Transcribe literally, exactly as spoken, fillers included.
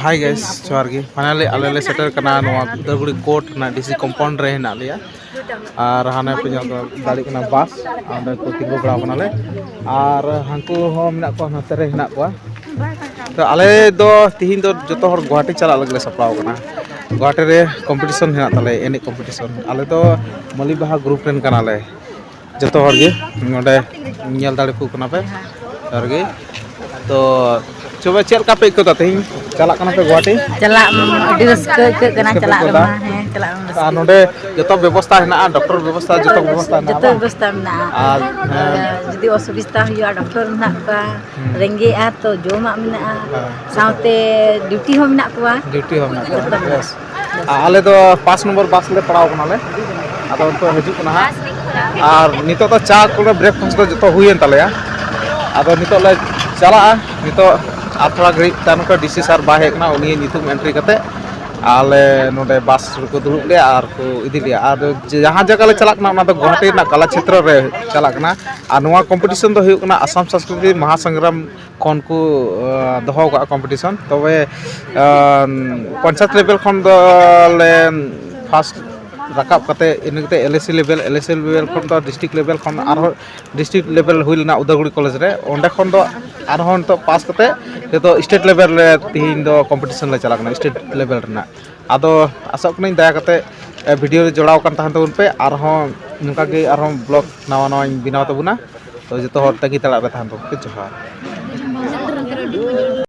Hi guys, ᱡᱚᱦᱟᱨ ᱜᱮ᱾ Finally ᱟᱞᱮ ᱞᱮ ᱥᱮᱴᱮᱨ ᱠᱟᱱᱟ ᱱᱚᱣᱟ ᱩᱫᱟᱞᱜᱩᱲᱤ ᱠᱳᱨᱴ ᱨᱮᱱᱟᱜ ᱰᱤ ᱥᱤ ᱠᱚᱢᱯᱟᱣᱩᱱᱰ ᱨᱮ ᱦᱮᱱᱟᱜ ᱞᱮᱭᱟ᱾ ᱟᱨ ᱦᱟᱱᱮ ᱯᱮ ᱧᱮᱞ ᱫᱟᱲᱮᱭᱟᱜ ᱠᱟᱱᱟ ᱵᱟᱥ, ᱚᱸᱰᱮ ᱠᱚ ᱛᱤᱸᱜᱩ ᱵᱟᱲᱟ ᱠᱟᱱᱟᱞᱮ᱾ ᱟᱨ ᱦᱟᱱᱠᱩ ᱦᱚᱸ ᱢᱮᱱᱟᱜ ᱠᱚᱣᱟ, ᱱᱚᱛᱮ ᱨᱮ ᱦᱮᱱᱟᱜ ᱠᱚᱣᱟ᱾ ᱛᱚ ᱟᱞᱮ ᱫᱚ ᱛᱤᱦᱤᱧ ᱫᱚ ᱡᱚᱛᱚ ᱦᱚᱲ ᱜᱩᱣᱟᱦᱟᱴᱤ ᱪᱟᱞᱟᱜ ᱞᱟᱹᱜᱤᱫ ᱞᱮ ᱥᱟᱯᱲᱟᱣ ᱠᱟᱱᱟ᱾ ᱜᱩᱣᱟᱦᱟᱴᱤ ᱨᱮ ᱠᱚᱢᱯᱤᱴᱤᱥᱚᱱ ᱦᱮᱱᱟᱜ ᱛᱟᱞᱮᱭᱟ, ᱮᱱᱮᱡ ᱠᱚᱢᱯᱤᱴᱤᱥᱚᱱ᱾ ᱟᱞᱮ ᱫᱚ ᱢᱟᱹᱞᱤ ᱵᱟᱦᱟ ᱜᱨᱩᱯ ᱨᱮᱱ ᱠᱟᱱᱟᱞᱮ᱾ ᱡᱚᱛᱚ ᱦᱚᱲ ᱜᱮ ᱱᱚᱰᱮ ᱧᱮᱞ ᱫᱟᱲᱮ ᱠᱚ ᱠᱟᱱᱟ ᱯᱮ ᱡᱚᱛᱚ ᱦᱚᱲ ᱜᱮ᱾ ᱛᱚ ᱛᱚᱵᱮ ᱪᱮᱫ ᱞᱮᱠᱟ ᱯᱮ ᱟᱹᱭᱠᱟᱹᱣ ᱫᱟ ᱛᱮᱦᱮᱧ ᱪᱟᱞᱟᱜ ᱠᱟᱱᱟ ᱯᱮ ᱜᱩᱣᱟᱦᱟᱴᱤ? ᱪᱟᱞᱟᱜ ᱟᱹᱰᱤ ᱨᱟᱹᱥᱠᱟᱹ ᱟᱹᱭᱠᱟᱹᱜ ᱠᱟᱱᱟ, ᱨᱟᱹᱥᱠᱟᱹ ᱯᱮ ᱪᱟᱞᱟᱜ ᱟᱹᱭᱠᱟᱹᱣ ᱫᱟ? ᱨᱮᱢᱟ, ᱦᱮᱸ, ᱪᱟᱞᱟᱜ ᱨᱮᱢᱟ ᱟᱨ ᱨᱟᱹᱥᱠᱟᱹ᱾ ᱱᱚᱰᱮ ᱡᱚᱛᱚ ᱵᱮᱵᱚᱥᱛᱷᱟ ᱦᱮᱱᱟᱜᱼᱟ, ᱰᱚᱠᱴᱚᱨ ᱵᱮᱵᱚᱥᱛᱷᱟ, ᱡᱚᱛᱚ ᱵᱮᱵᱚᱥᱛᱷᱟ ᱦᱮᱱᱟᱜᱼᱟ ᱡᱚᱛᱚ ᱵᱟᱝ? ᱵᱮᱵᱚᱥᱛᱷᱟ ᱢᱮᱱᱟᱜᱼᱟ᱾ ᱟᱨ, ᱟᱨ ᱦᱮᱸ᱾ ᱡᱩᱫᱤ ᱚᱥᱩᱵᱤᱫᱷᱟ ᱦᱩᱭᱩᱜᱼᱟ, ᱰᱚᱠᱴᱚᱨ ᱢᱮᱱᱟᱜ ᱠᱚᱣᱟ, ᱦᱩᱸ᱾ ᱨᱮᱸᱜᱮᱡᱼᱟ ᱛᱚ ᱡᱚᱢᱟᱜ ᱢᱮᱱᱟᱜᱼᱟ, ᱦᱮᱸ᱾ ᱥᱟᱶᱛᱮ ᱰᱤᱭᱩᱴᱤ ᱦᱚᱸ ᱢᱮᱱᱟᱜ ᱠᱚᱣᱟ᱾ ᱰᱤᱭᱩᱴᱤ ᱦᱚᱸ ᱢᱮᱱᱟᱜ ᱠᱚᱣᱟ᱾ ᱡᱚᱛᱚ ᱢᱮᱱᱟᱜᱼᱟ᱾ ᱵᱮᱥ᱾ ᱟᱨ ᱟᱞᱮ ᱫᱚ ᱯᱟᱸᱪ ᱱᱚᱢᱵᱚᱨ ᱵᱟᱥ ᱞᱮ ᱯᱟᱲᱟᱣ ᱠᱟᱱᱟᱞᱮ᱾ ᱟᱫᱚ ᱱᱤᱛᱚᱜ ᱦᱤᱡᱩᱜ ᱠᱟᱱᱟ ᱦᱟᱸᱜ᱾ ᱟᱨ ᱱᱤᱛᱚᱜ ᱫᱚ ᱪᱟ ᱠᱚᱞᱮ, ᱵᱨᱮᱠᱯᱷᱟᱥᱴ ᱫᱚ ᱡᱚᱛᱚ ᱦᱩᱭᱮᱱ ᱛᱟᱞᱮᱭᱟ᱾ ᱟᱫᱚ ᱱᱤᱛᱚᱜ ᱞᱮ ᱪᱟᱞᱟᱜᱼᱟ᱾ ᱱᱤᱛᱚᱜ ᱟᱨ ᱛᱷᱚᱲᱟ ᱜᱷᱟᱹᱲᱤᱡ ᱛᱟᱭᱱᱚᱢ ᱠᱷᱚᱱ ᱰᱤ ᱥᱤ ᱥᱟᱨ ᱵᱟᱭ ᱦᱮᱡ ᱠᱟᱱᱟ, ᱩᱱᱤ ᱧᱩᱛᱩᱢ ᱮᱱᱴᱨᱤ ᱠᱟᱛᱮ ᱟᱞᱮ ᱱᱚᱰᱮ ᱵᱟᱥ ᱨᱮᱠᱚ ᱫᱩᱲᱩᱵ ᱞᱮᱭᱟ ᱟᱨ ᱠᱚ ᱤᱫᱤ ᱞᱮᱭᱟ᱾ ᱟᱨ ᱡᱟᱦᱟᱸ ᱡᱟᱭᱜᱟ ᱞᱮ ᱪᱟᱞᱟᱜ ᱠᱟᱱᱟ, ᱚᱱᱟ ᱫᱚ ᱜᱩᱣᱟᱦᱟᱴᱤ ᱨᱮᱱᱟᱜ ᱠᱟᱞᱟᱪᱷᱮᱛᱨᱚ ᱨᱮ ᱪᱟᱞᱟᱜ ᱠᱟᱱᱟ᱾ ᱟᱨ ᱱᱚᱣᱟ ᱠᱚᱢᱯᱤᱴᱤᱥᱚᱱ ᱫᱚ ᱦᱩᱭᱩᱜ ᱠᱟᱱᱟ ᱟᱥᱟᱢ ᱥᱚᱝᱥᱠᱨᱤᱛᱤ ᱢᱟᱦᱟᱥᱚᱝᱜᱨᱟᱢ ᱠᱷᱚᱱ ᱠᱚ, ᱟᱸ, ᱫᱚᱦᱚ ᱠᱟᱜᱼᱟ ᱠᱚᱢᱯᱤᱴᱤᱥᱚᱱ᱾ ᱛᱚᱵᱮ, ᱟᱸ, ᱯᱚᱧᱪᱟᱭᱮᱛ ᱞᱮᱵᱮᱞ ᱠᱷᱚᱱ ᱫᱚ ᱞᱮ ᱯᱷᱟᱥᱴ ᱨᱟᱠᱟᱵ ᱠᱟᱛᱮ, ᱤᱱᱟᱹ ᱠᱟᱛᱮ ᱮᱞ ᱮ ᱥᱤ ᱞᱮᱵᱮᱞ, ᱮᱞ ᱮ ᱥᱤ ᱞᱮᱵᱮᱞ ᱠᱷᱚᱱ ᱫᱚ ᱰᱤᱥᱴᱨᱤᱠᱴ ᱞᱮᱵᱮᱞ ᱠᱷᱚᱱ ᱟᱨᱦᱚᱸ ᱰᱤᱥᱴᱨᱤᱠᱴ ᱞᱮᱵᱮᱞ ᱦᱩᱭ ᱞᱮᱱᱟ ᱩᱫᱟᱞᱜᱩᱲᱤ ᱠᱚᱞᱮᱡᱽ ᱨᱮ᱾ ᱚᱸᱰᱮ ᱠᱷᱚᱱ ᱫᱚ ᱟᱨᱦᱚᱸ ᱱᱤᱛᱚᱜ ᱯᱟᱥ ᱠᱟᱛᱮ ᱱᱤᱛᱚᱜ ᱥᱴᱮᱴ ᱞᱮᱵᱮᱞ ᱨᱮ ᱛᱤᱦᱤᱧ ᱫᱚ ᱠᱚᱢᱯᱤᱴᱤᱥᱚᱱ ᱞᱮ ᱪᱟᱞᱟᱜ ᱠᱟᱱᱟ, ᱥᱴᱮᱴ ᱞᱮᱵᱮᱞ ᱨᱮᱱᱟᱜ᱾ ᱟᱫᱚ ᱟᱥᱚᱜ ᱠᱟᱹᱱᱟᱹᱧ ᱫᱟᱭᱟ ᱠᱟᱛᱮ, ᱮ, ᱵᱷᱤᱰᱤᱭᱳ ᱨᱮ ᱡᱚᱲᱟᱣ ᱠᱟᱱ ᱛᱟᱦᱮᱱ ᱛᱟᱵᱚᱱ ᱯᱮ᱾ ᱟᱨᱦᱚᱸ ᱱᱚᱝᱠᱟ ᱜᱮ ᱟᱨᱦᱚᱸ ᱵᱞᱚᱜ ᱱᱟᱣᱟ ᱱᱟᱣᱟᱧ ᱵᱮᱱᱟᱣ ᱛᱟᱵᱚᱱᱟ᱾ ᱛᱚ ᱡᱚᱛᱚ ᱦᱚᱲ ᱛᱟᱺᱜᱤ ᱛᱟᱲᱟᱜ ᱨᱮ ᱛᱟᱦᱮᱱ ᱛᱟᱵᱚᱱ ᱯᱮ᱾ ᱡᱚᱦᱟᱨ᱾